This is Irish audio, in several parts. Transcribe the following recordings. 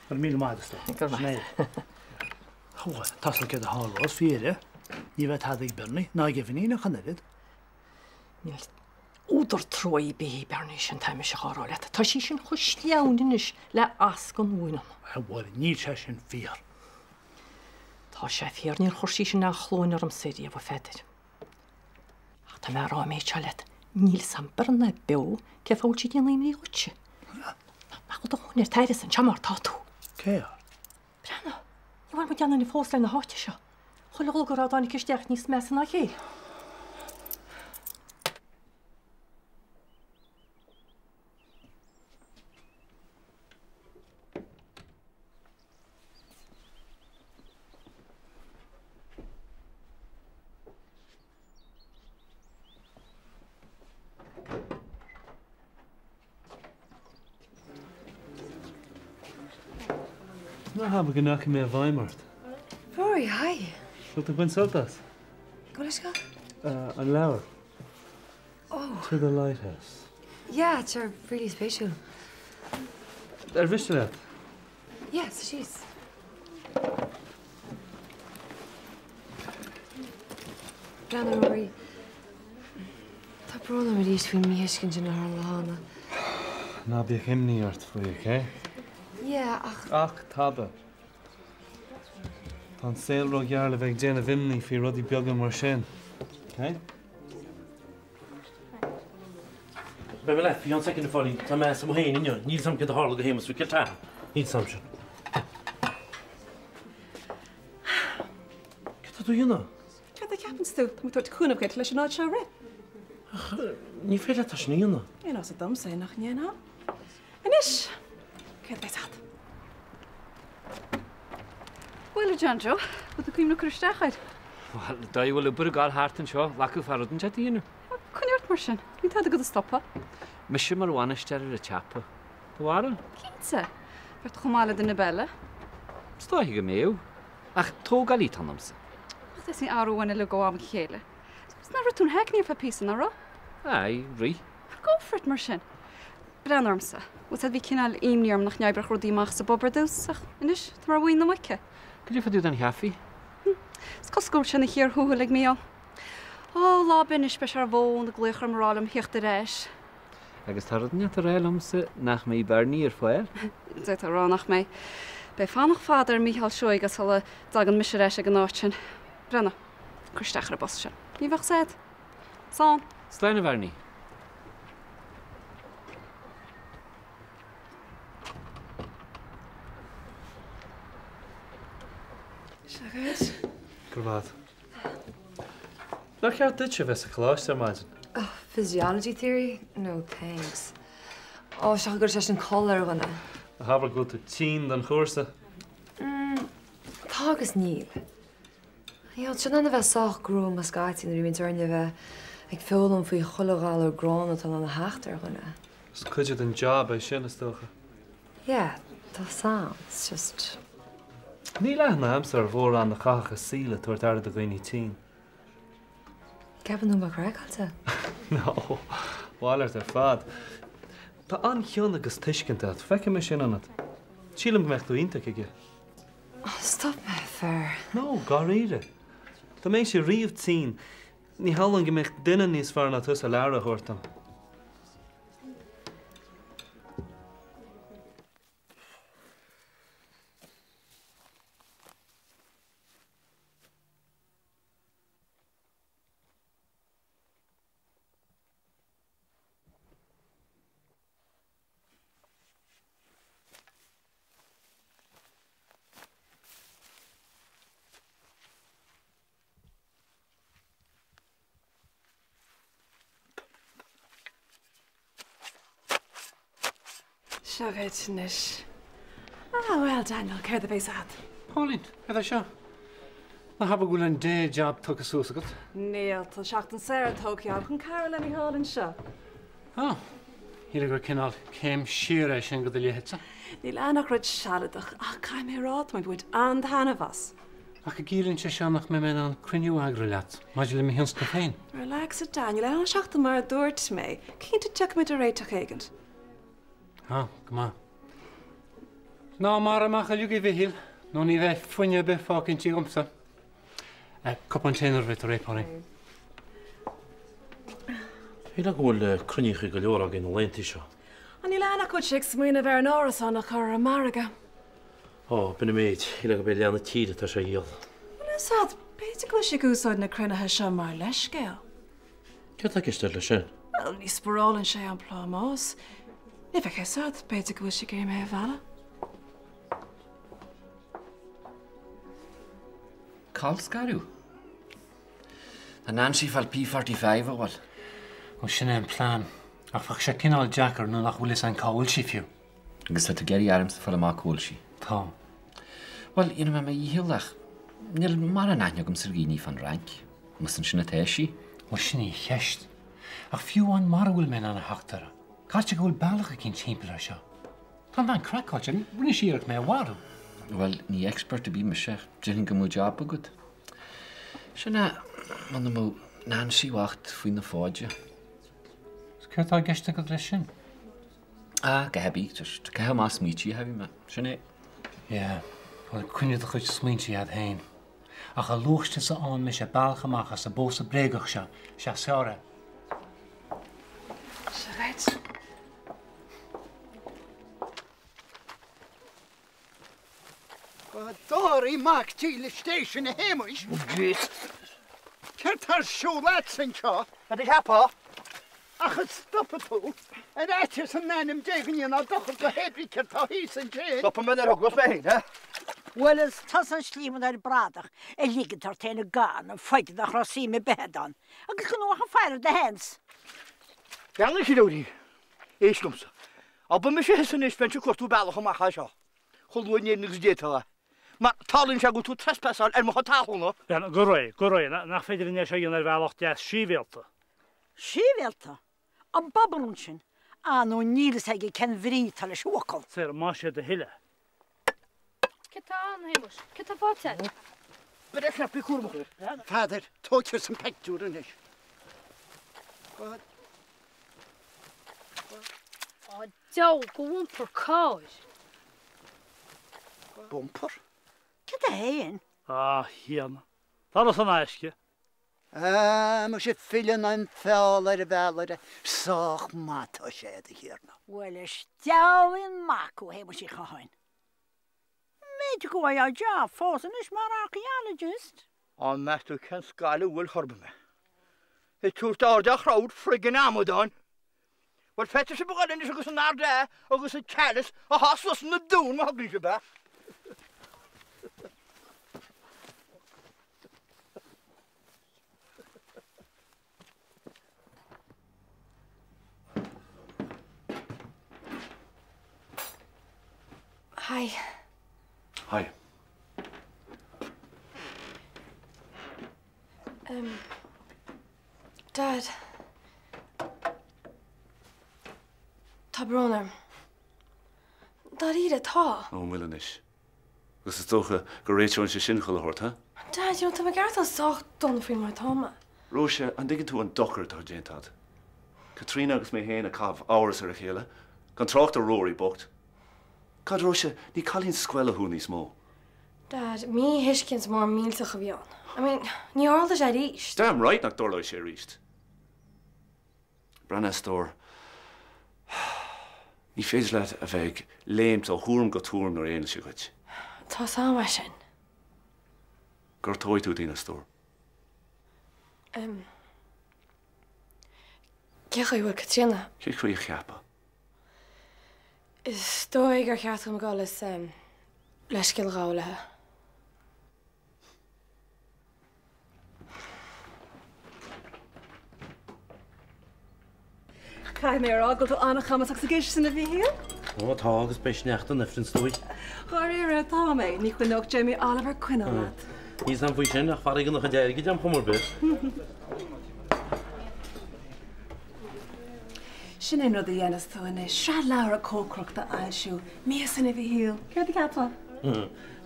Go raibh míle maith agat, a stór. Sin é. Bhuel, tá 's agat céard a tharlós, fíor é. Ní bheidh tada ag Bernie, ná ag Eibhnín ach an oiread. Níl údar trua ar bith ag Bernie sin, tá mise dhá rá leat. Tá sí sin chomh sleamhain anois le asc an bhuinneáin. A Mháire, níl sé sin fíor. Tá sé fíor, níor chuir sí sin aon chluain ormsa riamh, a Pheadair. Ach tá mé a rá an méid seo leat, níl 's a'm Berna beo cén fáth a bhfuil sí ag déanamh imní dhuitse. Nach bhfuil do dhóthain ar t'uireasa anseo mar tá tú. Cé air? Breathnaigh, ní bhfuil muid ionainn fós le na háite seo. Chuile ghliogar a dtáinig isteach níos measa ná a chéile. Ná habair go ndeachaigh mé i bhfeidhm ort. Rory, hi. Bhfuil tú ag baint sult as? Gabh mo leithscéal? An leabhar. Oh. To the Lighthouse. Yeah, it's really spéisiúil. Ar mhiste leat? Yeah, suigh síos. Breathnaigh, Rory. Tá brón orm arís faoin míthuiscint sin a tharla cheana. Ná bíodh imní ort faoi, ok? Yeah, ach. Ach tada. Tá an saol róghearr le bheith ag déanamh imní faoi rudaí beaga mar sin, ok? Beidh mé leat, faoi cheann soicind, a Phauline. Tá mé as mo fhéin inniu. Níl 's a'm céard a tharla do Shéamus Mhic Gill Níl 's a'm sin. Cad tá tú a dhéanamh? Céard a cheapanns tú? Tá mé ag tabhairt cúnamh dhuit leis an áit seo a rith. Ach ní féidir leat é sin a dhéanamh. Aon fhios domsa é nach ndéanfá. Anois, céard a bheas agat? Bhuel, a John Joe, bhfuil tú ag cuimhneamh cur isteach air? Bhuel, an dóigh a bhfuil obair ag gabháil thart anseo, ghlacfadh fear rud inteacht a dhéanamh. Coinnigh ort mar sin, níl tada agat a stopadh. Mise mar bhainisteoir ar an tsiopa. Do bharúil? Cinnte! Bheadh tú chomh maith le duine ar bith eile. Is dóiche go mbeadh. Ach tógálaí atá ionamsa. Ach d'fhéadfaí athrú uainn uilig ó am go chéile. Is nár rith tú an hackney ar feadh píosa, nach raibh? Aye, rith. Go for it mar sin. Breathnaigh ormsa. Bhfuil 's a'd bhí cineál imní orm nach n-oibreodh rudaí amach sa bpub ar dtús, ach anois tá mé ar mhuin na muice. Cad é fá dtaobh den chaife? Is cosúil go bhfuil sé ina chíor thuathail ag Mícheál. Ó, lá ar bith anois beidh sé ar an bhfón ag glaoch orm ag rá liom theacht ar ais. Agus tá rud inteacht ag rá liomsa nach mbeidh Bernie ar fáil? D'fhéadfá a rá nach mbeidh. Beidh fanacht fada ar Mhícheál Seoige sula dtagann mise ar ais ag an áit sin. Breathnaigh, cuir isteach ar an bpost sin. Ní bheadh 's a'd. Slán. Slán a Bhernie. Seo dhuit. Go raibh maith agat. Nár cheart duitse a bheith sa choláiste ar maidin? Oh, physiology theory? No thanks. Ó, seachas go gcuireann sé sin codladh ar dhuine. Ná habair go bhfuil tú tinn don chúrsa? Mm, tá agus níl. You know, tá sé in ann a bheith sách gruama scaití nuair a bhíonns orainn a bheith ag foghlaim faoi chuile ghalar gránna atá in ann a theacht ar dhuine. Is cuid den job é sin, is dócha. Yeah, tá 's a'm, it's just. Níl aithne a'msa ar mhórán a chaithfeadh a saol ag tabhairt aire do dhaoine tinn. Ceapann tú mé craiceáilte? No, a mhalairt ar fad. Tá an-chion agus tuiscint agat, feicim é sin ionat. Sílim go mbeadh tú iontach aige. Oh, stop mé, a fhear. No, dáiríre. Dá mbeinnse riamh tinn, ní shamhlóinn go mbeadh duine níos fearr ná tusa le aire a thabhairt dom. Seo dhuit anois. Ah, bhuel, Daniel, céard a bheas agat? Pauline, cad é seo? Ná habair go bhfuil an day job tugtha suas agat? Níl, tá seachtain saor tógtha agam chun cabhrú le Mícheál anseo. Ah, shíl gur cineál céim siar é sin go do leithéidse. Níl ann ach rud sealadach, ach caithfidh mé a rá, tá mé ag baint an-taitneamh as. Ach an gciallaíonn sé seo nach mbeidh mé in ann cruinniú a eagrú leat maidir le mo thionscnamh féin? Relax, a Daniel, ar feadh seachtain mar a dúirt mé. Cinnte tiocfaimid ar réiteach éigint. Ah, go maith. Ná maraigh amach uilig í a Mhichíl, nó ní bheidh fuinneamh ar bith fágtha inti agamsa. Cupán tae nuair a bheidh tú réidh, Pauline. Shílfeá go bhfuil cruinníochaí go leor againn na laethanta seo. An níl aithne acu sé ag smaoineamh ar an árasán a chur ar an margadh? Ó, b'in an méid. Shílfeá gurb é leath na tíre atá sé a dhíol. Bhuel, is ea, b'fhéidir go bhfuil sé ag úsáid na cruinnithe seo mar leithscéal. Céard tá i gceist agat leis sin? Bhuel, ní spárálann sé an plámás. Ní bheadh fhios agat, b'fhéidir go bhfuil sé ag iarraidh mé a mhealladh. Colscaradh? Tá Nancy ag fáil P45, a bhfuil? Ó, sin é an plean. Ach bheadh sé cineál deacair nuair nach bhfuil fhios a'inn cá bhfuil sí fiú. Agus tá tú ag iarraidh ormsa fáil amach cá bhfuil sí? Tá. Bhuel, dhéanfaidh mé mo dhícheall ach níl mórán aithne agamsa ar dhaoine fán Fhrainc. Más ansin atá sí. Bhuel, sin í an cheist. Ach fiú amháin mara bhfuil mé in ann a theacht uirthi, caithfidh sé go bhfuil bealach eicínt timpeall air seo. Tá an bhean craiceáilte, rinne sí iarracht mé a mharú. Bhuel, ní expert ar bith mise ach déarfainn go mbeadh jab agat. Sin é, muna mbeadh Nancy bhocht faoi na fóide. Is céard tá i gceist agat leis sin? Ah, go heavy, just caitheamh amach smaointí a bhí mé. Sin é. Yeah, bhuel, coinnigh do chuid smaointí a'd féin. Ach a luaithte is a fhaigheann mise bealach amach as an bpósadh bréagach seo, sea, is fearr é. Seo dhuit. Go dtóraí mac dílis Dé sin a Shéamuis. Céard tá ar siúl a'dsa anseo? Cad a cheapfá? Ach an stopfaidh tú ar fhaitíos in ainm Dé go ndéanfá dochar do hé brí céard tá thíos ansin? Stopfaidh mé nuair a thiocfas mé féin, eh? Bhuel, is tusa an slíomadóir bradach a ligeann ort féin i gcarn an foighid nach raibh suim ar bith agat ann, agus go ndóchadh faire do sheans. Bean an chiliúirí, éist liomsa. Abair mise thusa anois, bheinnse ag cuartú bealach amach as seo, chomh luath in Éirinn agus a d'fhéadfá. Mar tarlaíonn sé go bhfuil tú trespassáil ar mo chuid talúna. Bhuel, go réidh, go réidh, nach féidir linn é seo a dhéanamh ar bhealach deas síbhialta? Síbhialta? An bobarún sin? Ah, nó níl fhios aige cén bhrí atá leis an bhfocal. Saor, más é do thoil é. Céard tá ann, a Shéamuis? Céard tá faighte agat? Beir ar chnap, bí cúramach. Pheadair, tóg síos an peictiúr anois. Go. Á, deabhal go bhumpar cairr. Bumpar? Cad é fhéin? A Thiarna. Doras in aisce. Ah, muise filleann an feall ar an bhfeallaire, sách maith tá sé, a Thiarna. Bhuel, is diabhlaí an mac thú, a Shéamuis Uí Chatháin. B'fhéidir go bhfaighfeá jab fós anois mar archaeologist. Á meas tú cén scaill a bhuail chor ar bith mé? Ag tabhairt aird ar chrowd friggin amadáin! Bhuel féadfaidh sibh a ghoil anois agus an Ardea agus an Chalice a shá suas ina dtóin má thograíonn sibh é. Hi. Hi. Um, Dad. Tá brón orm. Dáiríre, tá. Ó, an bhfuil anois? Agus is dócha go réiteoidh sé sin chuile shórt, huh? Dad, you know, tá mé ag aireachtáil sách dona faoi mar atá mé. Róise, an dtuigeann tú an dochar atá déanta agat? Caitríona agus mé féin ag caitheamh amhras ar a chéile, gan trácht ar Rory bocht. God, Róise, ní cailín scoile thú níos mó. Dad, míthuiscint mór millteach a bhí ann. I mean, ní tharlóidh sé arís. Damn right nach dtarlóidh sé arís. Breathnaigh, a stór. Ní féidir leat a bheith ag léimt ó thuairim go tuairim nuair a fhéileann sé dhuit. Tá 's a'm é sin. Gortóidh tú daoine, a stór. Em. Cé chaoi a bhfuil Caitríona? Cé chaoi a cheapfá? Is dóigh gur cheart dom dul is em leithscéal a ghabháil léi. Caithfidh mé a rá go bhfuil tú an-chumasach sa gcistin, a Mhíchíl. Ó tá, agus beidh sneachta an ifrinn is dóigh. Dháiríre atá mé, ní choinneodh Jamie Oliver coinneal leat. Níl 's a'm faoi sin, ach faraige na chuid airgid a'm chuma ar bith. Sin é an rud a dhéanfas tú anois, sraith leabhar cócaireachta a fhoilsiú. Miasanna, a Mhíchíl. Céard a cheapfá?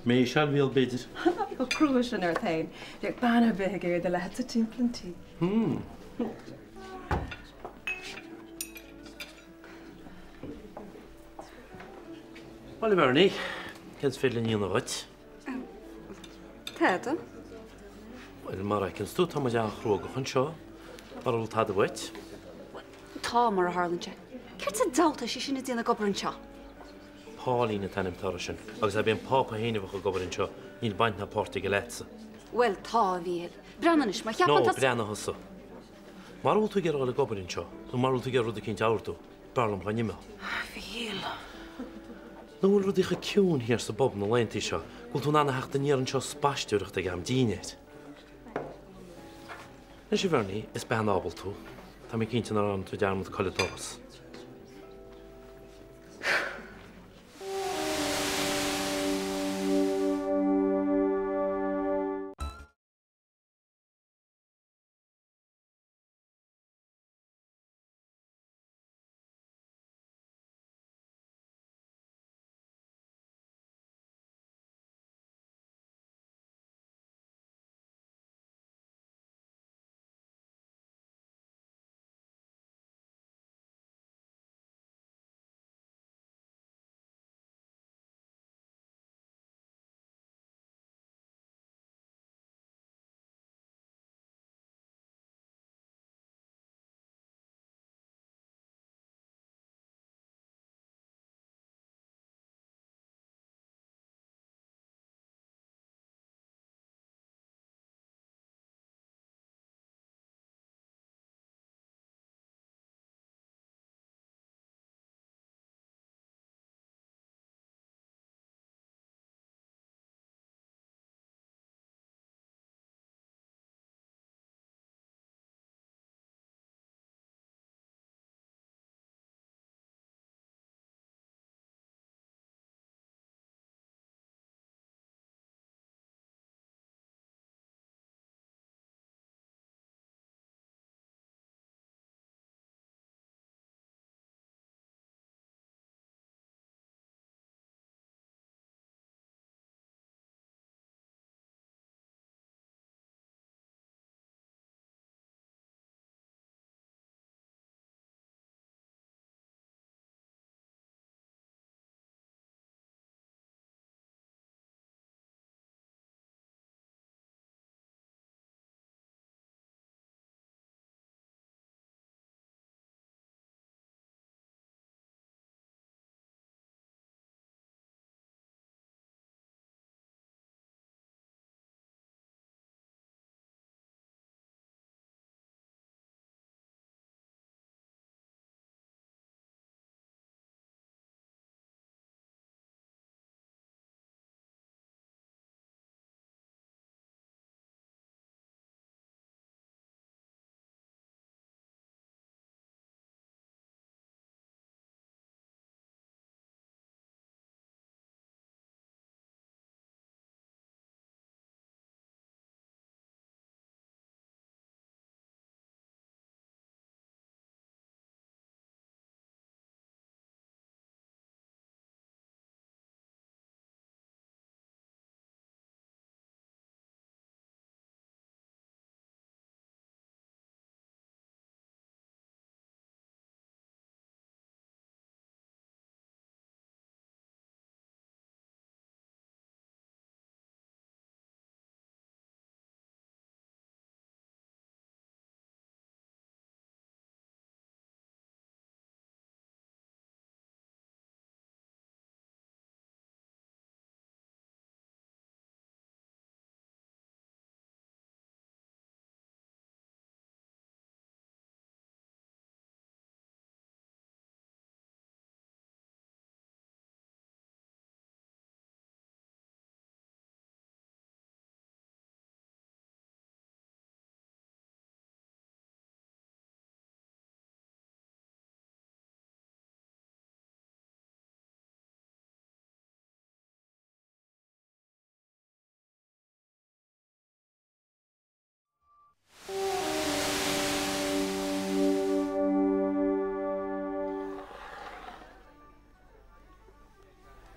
Méiseáil mhíol, b'fhéidir. Ná bí chomh crua sin ort féin. Bheadh bean ar bith ag iarraidh do leithéidse timpeall an tí. Bhuel, a Bhernie. Céard is féidir linn a dhéanamh dhuit? Tada. Bhuel, mar a fheiceanns tú, tá muid an-chruógach anseo. Mara bhfuil tada uait. Tá, mar a tharlaíonn sé. Céard sa diabhal tá sí sin ag déanamh ag obair anseo? Pauline an t-ainm atá uirthi sin. Agus arb é an Pápa féin a bheadh ag obair anseo, níl baint ná páirt aige leatsa. Bhuel, tá, a Mhíchíl. Breathnaigh anois, má cheapann No, tusa. breathnaigh thusa. Mara bhfuil tú ag iarraidh a dhul ag obair anseo, nó mara bhfuil tú ag iarraidh rud eicínt a ordú, b'fhearr liom dhá n-imeodh. A Mhíchíl. Nó an bhfuil rudaí chomh ciúin thiar sa bpub na laethantaí seo go bhfuil tú in ann a theacht aniar anseo spaisteoireacht ag am dínnéir? Anois a Bhernie, is bean ábalta tú. Tá mé cinnte nár dhearna tú dearmad cá bhfuil an doras.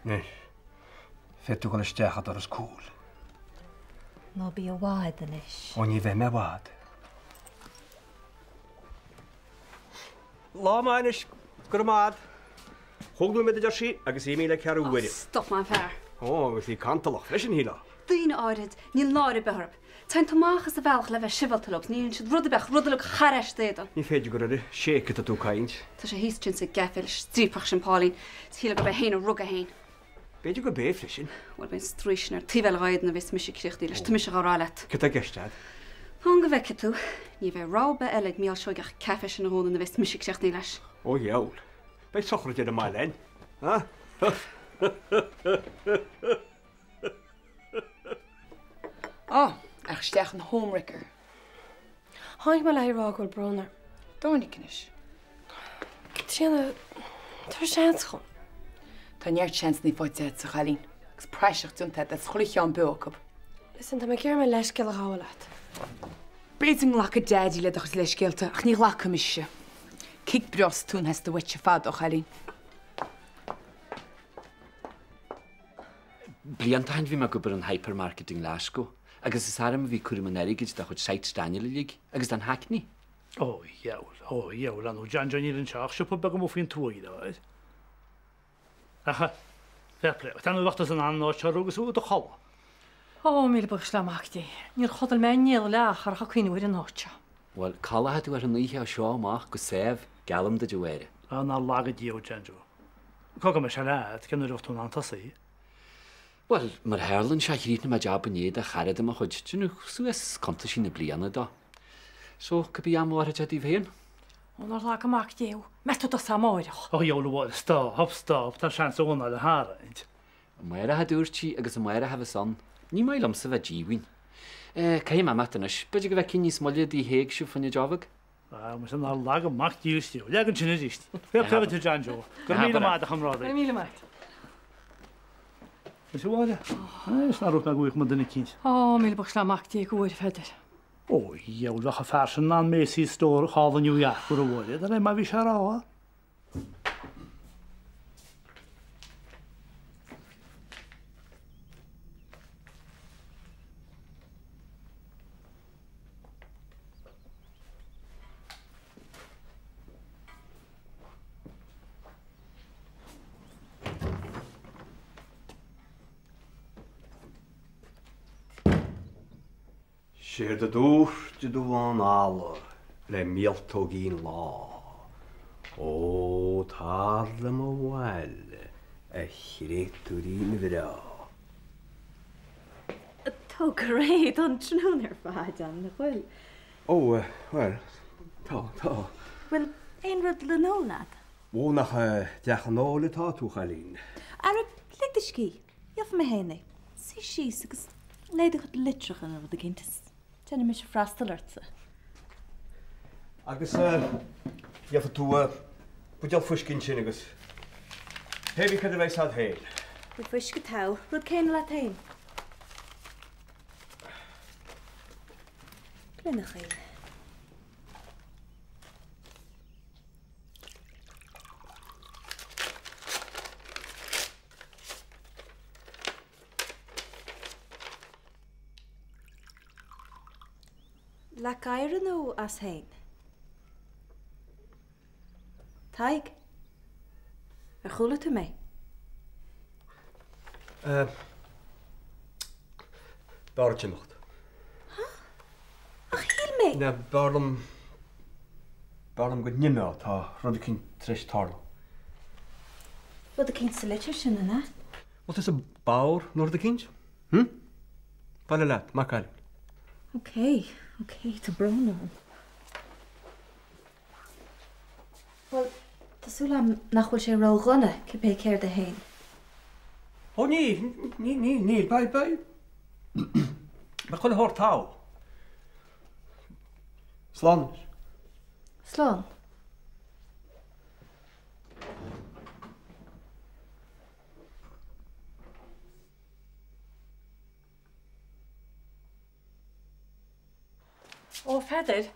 Anois, féadfaidh tú dul isteach an doras cúil. Ná bí i bhfad anois. Ó ní bheidh mé i bhfad. Lá maith anois, go raibh maith a'd. Chúig nóiméad a deir sí agus 14 uaire. Stop an fear. Ó, agus í cantalach freisin, shílfeá. Daoine áirid, níl náire ar bith orthu. Téann tú amach as an bhealach le bheith sibhialta leo, ní dhéanann siad rud ar bith ach rud a leag thar ais d'éadan. Ní féidir gur ar an séic atá tú ag caint. Tá sé thíos ansin sa gcaife leis an striapach sin Pauline. Shílfeá gurb é féin a rug é féin. B'fhéidir gurb é freisin. Bhuel, beidh an straois sin ar an taobh eile dhá éadan a bheas mise críochnaithe leis, tá mise dhá rá leat. Cad tá i gceist agat? Fan go bhfeicfidh tú. Ní bheidh rogha ar bith eile ag Mícheál Seoighe ach caife sin a dhúnadh nuair a bheas mise críochnaithe leis. Ó dheabhail. Beidh sochraid ar an mbaile againn. Á, ach isteach an home-wrecker. Tháinig mé le rá go bhfuil brón orm. Dóinic anois. Caitríona, tabhair seans dhom. Tá neart seansanna faighte agat, a chailín, agus praiseach déanta agat as chuile cheann beo acu. Listen, tá mé ag iarraidh mo leithscéal a ghabháil leat. B'fhéidir go nglacfaidh Daidí le do chuid leithscéalta, ach ní ghlacfaidh mise. Cig breá sa tóin theas de uaitse fada, a chailín. Blianta ó shin bhí mé ag obair in hypermarket i nGlasgow agus is orm a bhí cúram an airgid de chuid sites Daniel uilig agus den Hackney. Ó, dheabhail, ó, dheabhail, ar ndóigh John Joe níl anseo ach siopa beag amuigh faoin tuath a fhear. Ach, fair play, tá an bheachtas in ann an áit seo a rugadh tú i do chodladh. Ó, míle buíochas le Mac Dé, níor chodail mé in aon leath ach ag cuimhniú ar an áit seo. Bhuel, codlóidh tú ar an oíche as seo amach go sámh, geallaim duit a Mháire. Á, nár laga Dia thú, John Joe. Cá mbeidh sé leat, cén uair a bheadh tú in ann tosaí? Bhuel, mar a tharlaíonn sé, chríochnaigh mé jab inné do chara de mo chuid, déanamh suas cuntaisí na bliana dó. So, cibé am a oirfidh sé daoibh féin. Ó, nár laga Mac Dé thú, meas tú tosú amáireach? Ó, dheabhail a Mháire, stop, stop, tá seans i gcónaí le harraingt. Amárach a dúirt sí agus amárach a bheas ann. Ní maith liomsa bheith díomhaoin. Eh, caithfidh mé imeacht anois, b'fhéidir go bhfeicfinn níos moille daoibh théigh sibh fá choinne deoch bheag? Ah, muise nár laga Mac dílis Dé thú. Leag ansin arís. Fair play duit a John Joe. Go raibh míle maith agat a chomrádaí. Go raibh míle maith. Muise a Mháire, is nár dhúirt mé go bhfaigheadh muid duine eicínt. Ó, míle buíochas le Mac Dé go bhfuair, a Pheadair. Ó, dheabhail, bheadh an fear sin in ann Macy's store thall i New York a Mháire, de réir mar a bhí sé a rá. Séard a dúirt i dTuán Alla le míoltóigín lá, Ó, tar liom abhaile, a chréatúirín bhreá. Tá go réidh don tráthnóna ar fad, John, nach bhfuil? Ó, bhuel, tá, tá. Bhfuil aon rud le n-ól agat? Ó, nach i dteach an óil atá tú, a chailín? Ara, lig do scíth. Gheobhaidh mé féin é. Suigh síos agus léigh do chuid litreacha nó rud eicínt is déanfaidh mise freastal ortsa. Agus gheobhaidh tú buidéal fuisce ansin agus pé bí cad a bheidh agat féin. Beidh fuisce togha, rud céanna leat féin. Gloine chaoin. Leac oighir nó as féin? Tadhg? Ar chuala tú mé? B'fhearr duit imeacht. Ach shíl mé. Na, b'fhearr liom, b'fhearr liom go n-imeofá, tá rud eicínt tar éis tarlú. Rud eicínt sa litir sin, an ea? Bhfuil tusa bodhar nó rud eicínt? Hm? Abhaile leat, maith cailín. Ok, ok, tá brón orm. Bhuel, tá súil agam nach bhfuil sé ró-dhona, cibé céard é féin. Ó níl, níl, níl, níl, beidh, beidh, beidh chuile shórt togha. Slán anois. Slán. Ó, a Pheadair,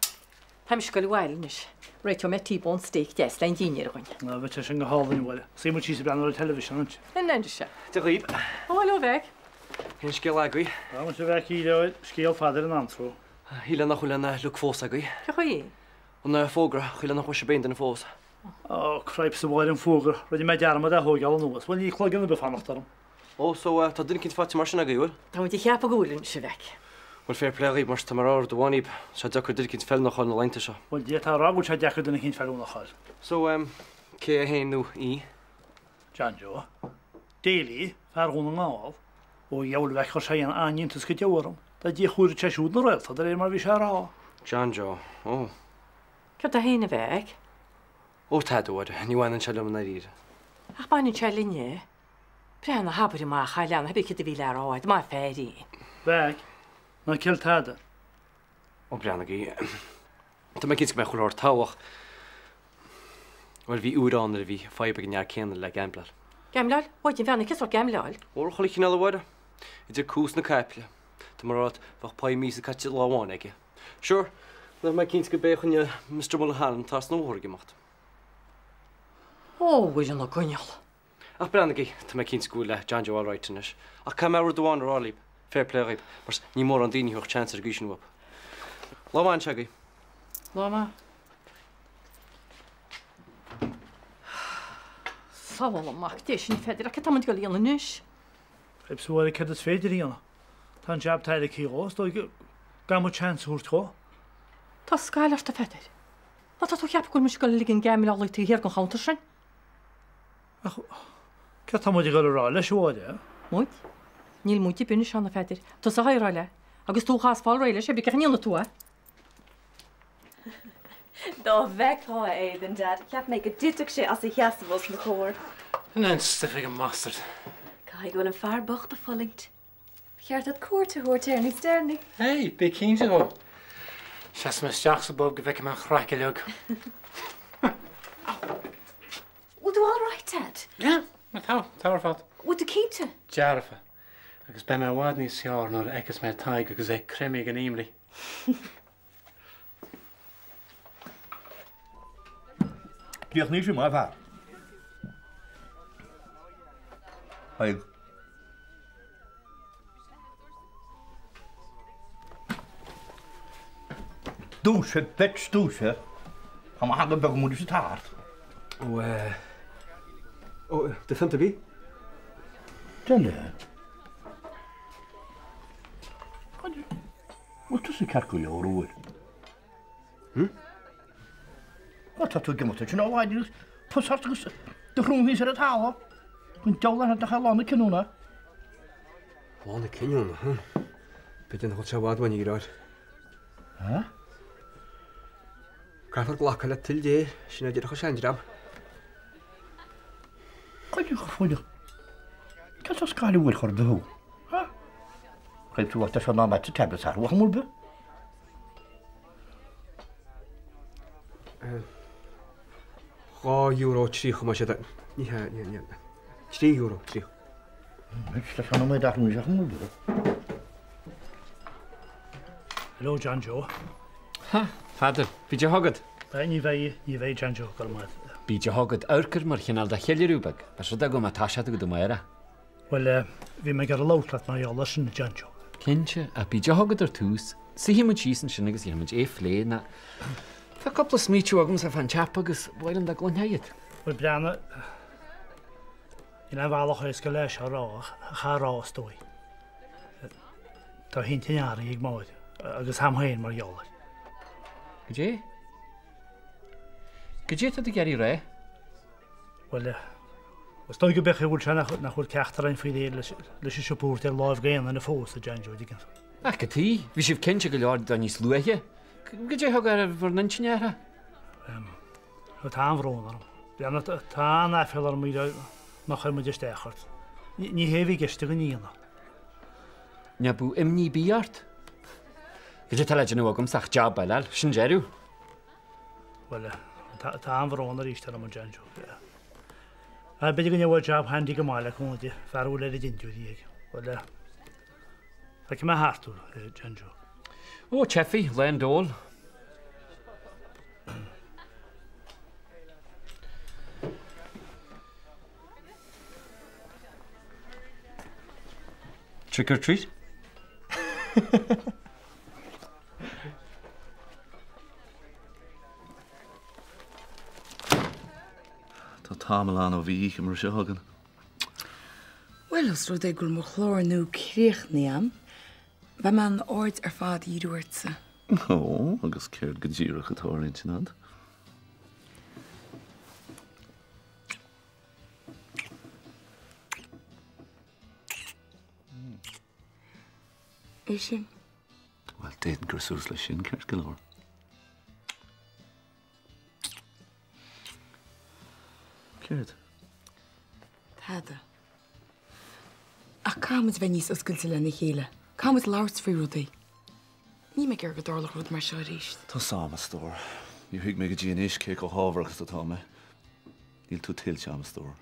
táimse ag goil abhaile anois. Réiteoidh mé T-bone steak deas le haghaidh an dinnéir againn. Á, bheadh sé sin go hálainn, a Mháire. Suífidh muid síos ag breathnú ar an teilifísean ansin. Anois. Dia dhaoibh. Ó, hello, a Mheaic. Cén scéal agaibh? Á, muise a Mheaic dhíleáil, scéal fada ar an antró. Shílfeá nach bhfuil aon look fós agaibh. Cén chaoi? An fógra, shílfeá nach bhfuil sibh aon duine fós. Á, cripes, a Mháire, an fógra. Rinne mé dearmad é a thóigeáil anuas. Bhuel, níl cloigeann ar bith fanacht orm. Ó, so, tá duine eicínt faighte mar sin agaibh, bhfuil? Tá muid ag ceapadh go bhfuil anois, a mheic. Bhuel, fair play dhaoibh, mar tá mé ag rá rud amháin dhaoib, tá sé deacair duine eicínt feiliúnach a fháil na laethanta seo. Bhuel, d'fhéadfá a rá go bhfuil sé deacair duine eicínt feiliúnach a fháil. So, em, cé é féin nó í? John Joe. Daly, fear Dhún na nGall. Ó, a dheabhail, a mheic, chuir sé an-iontas go deo orm. Dá ndíchuirfeadh sé siúd na réalta, de réir mar a bhí sé a rá. John Joe. Ó. Céard é féin, a mheic? Ó, tada, a Mháire, ní bhaineann sé liom i ndáiríre. Ach baineann sé linne. Breathnaigh, abair amach, a leanbh, pé céard a bhí le rá agat, maith féirín. Mheic, ná ceil tada. Ó, breathnaigí. Tá mé cinnte go mbeidh chuile shórt togha ach, bhuel, bhí uair ann nuair a bhí fadhb ag an fhear céanna le gambláil. Gambláil? A Mhaighdean Bheannaithe, cén sórt gambláil? Ó, chuile chineál, a Mháire. Idir cús na caiple. Tá mé ag rá leat, bheadh pá míosa caite lá amháin aige. Sure, nach mé cinnte go b'é a choinnigh Mr Mulholland trasna an bhóthair ag imeacht. Ó, a Mhuire na gCoinneal! Ach breathnaigí, tá mé cinnte go bhfuil John Joe alright anois. Ach caithfidh mé rud amháin a rá libh, fair play dhaoib, mar ní mórán daoine a thabharfadh chance ar an gcaoi sin uathub. Lá maith anois agaibh. Lá maith. Sábháil an Mac Dé sinn a Pheadair, ach cad tá muid ag dul a dhéanamh anois? Fadhb sa bhaile céard is féidir a dhéanamh? Tá an jab tairgthe dhó, is dóigh go gcaithfidh muid seans a thabhairt dhó. Tá scaill ort a Pheadair. Má tá tú a cheapadh go bhfuil mise ag dul a ligean gamblálaí taobh thiar den chuntar sin. Ach céard tá muid ag dul a rá leis, a Mháire? Muid? Níl muid ag anois ann, a Pheadair. Tusa a rá leis. Agus tú a chás fáil réidh leis, pé cén chaoi a ndéanfaidh tú é. Dá bhfeicfeá a éadan, Dad, cheap mé go dtitfeadh sé as a sheasamh os mo chomhair. An stuif ag an mbastard. Caithfidh go bhfuil an fear bocht ag fulaingt. Ba cheart duit cuairt a thabhairt air níos deireanaí. Hey, bí cinnte dhó. Seasfaidh mé isteach sa bpub go bhfeicfidh mé an chraic uilig. Bhfuil tú all right, Dad? Yeah, tá, tá ar fad. Bhfuil tú cinnte? Dearfa. Agus beidh mé i bhfad níos fearr nuair a fheicfeas mé Tadhg agus é creimthe ag an imní. Críochnaigh sé maith fear. Tadhg. Dúisigh, bitch, dúisigh. Tá mo theanga beag amuigh leis an tart. Ó, eh, ó, do phionta bídh? Deile. Bhfuil tusa ceart go leor, an bhfuil? Hm? Bhuel, tá tú ag imeacht ansin ó mhaidin agus pus ort agus do shrón thíos ar an talamh. An diabhal ort nach é lá na cinniúna. Lá na cinniúna, huh? B'fhéidir nach bhfuil sé i bhfad uainn a dheartháir. Huh? Caithfear glacadh le toil Dé, sin a déarfadh an seandream. Cuideoidh go fóilleach. Cad tá scáil bhfuil chur de thú? Ha? Chuir tú ort seo ná mbeadh tablet ar mhaith mur bith. €2.30 más ea. Ní hea, ní hea, ní hea. €3.30. Tá seo na mé athrú isteach mur bith. Hello John Joe. Ha, Peadar, bhí deoch agat? Ní bheidh, ní bheidh John Joe, go raibh maith agat. Bhí deoch agat, amharc air mar chineál de cheiliúradh beag. Más rud é go mbeidh taise agat amárach. Bhuel, bhí mé ag iarraidh labhairt leat mar gheall air sin, a John Joe. Cinnte, ach bíodh deoch agat ar tús. Suífidh muid síos ansin agus dhéanfaidh muid é a phlé, nó tá cúpla smaoitiú agamsa fán teip agus ba mhaith liom dá gcluinfeá iad. Bhuel, breathnaigh, níl aon bhealach éasca le seo a rá ach caithfidh a rá is dóigh. Tá a hintinn athraithe ag Máire agus a'm féin mar gheall air. Goidé? Goidé atá tú ag iarraidh a rá? Bhuel, is dóigh go b'é an chaoi a bhfuil sé nach bhfuil ceachtar againn faoi réir leis an siopa a thabhairt ar láimh d'aon duine fós, a John Joe, an dtuigeann tú. Ach cad chuige? Bhí sibh cinnte go leor de níos luaithe. Goidé a thug ar bhur n-intinn a athrú? Tá an-bhrón orm. Tá an-aiféala orm nár chuir muid isteach ort. Ní hé a bhí i gceist againn a dhéanamh. Ná bíodh imní ar bith ort. Goidé atá le déanamh agamsa ach jab eile a fháil, sin deireadh. Bhuel, tá an-bhrón arís orm, a John Joe. B'fhéidir go ngeobhfá jab handy go maith le cúnamh Dé, fear a bhfuil oiread dintiúirí aige. Bhuel, feicfidh mé thart thú, a John Joe. Ó, tchífidh, lán d'ól. Trick or treat? Tá tamall ann ó bhí oíche mar seo againn. Bhuel, os rud é go bhfuil mo chlár nua críochnaithe a'm, beidh mé in ann aird ar fad a dhíriú ortsa. Ó, agus céard go díreach atá ar intinn a'd? É sin. Bhuel, d'fhéadfainn cur suas leis sin, ceart go leor. Céard? Tada. Ach caithfidh muid a bheith níos oscailte lena chéile. Caithfidh muid labhairt faoi rudaí. Níl mé ag iarraidh go dtarlódh rud mar seo arís. Tá 's a'm, a stór. Níor thuig mé go dtí anois cé chomh hábharach is atá mé. Níl tú tuillte a'm, a stór.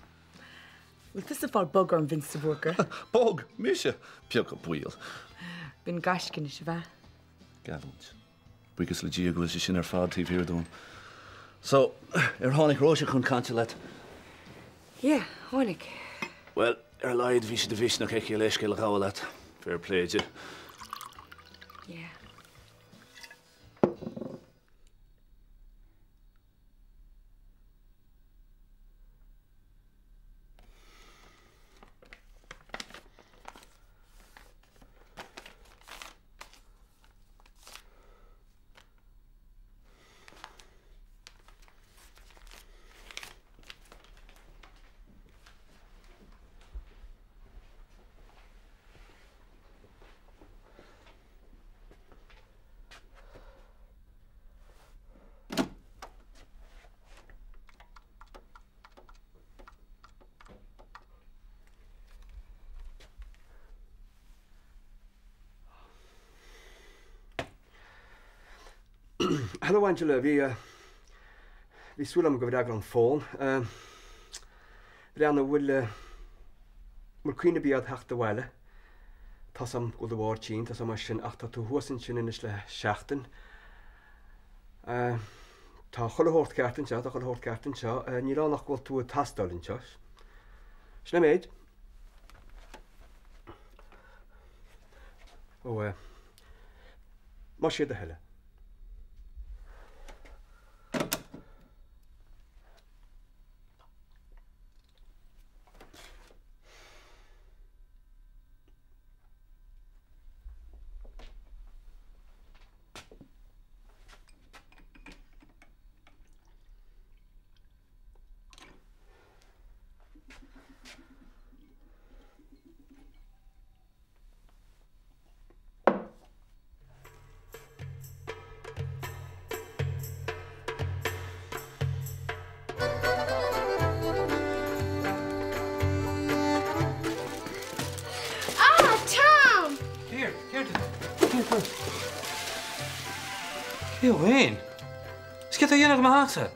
Bhfuil tusa ag fáil bog orm Vince de Búrca? Bog? Mise? Beag an baol. B'in gaisce anois, ab ea? Geallúint. Buíochas le Dia go bhfuil sé sin ar fad taobh thiar dúinn. So, ar tháinig Róise chun cainte leat? Yeah, tháinig. Bhuel, ar a laghad bhí sé de mhisneach aici a leithscéal a ghabháil leat. Fair play di. Yeah. Hello Angela, bhí bhí súil agam go bhfreagrófá an fón. Breathnaigh, an bhfuil bhfuil cuimhne ar bith agat theacht abhaile. Tá's a'm go bhfuil do mháthair tinn, tá's a'm é sin, ach tá tú thuas ansin anois le seachtain. Tá chuile shórt ceart anseo, tá chuile shórt ceart anseo. Níl ann ach go bhfuil tú ag teastáil anseo. Sin an méid. Ó, más é do thoil é. Ah, Tom! Here, here, here, here. Cé thú fhéin? Is céard atá á dhéanamh i mo theachsa?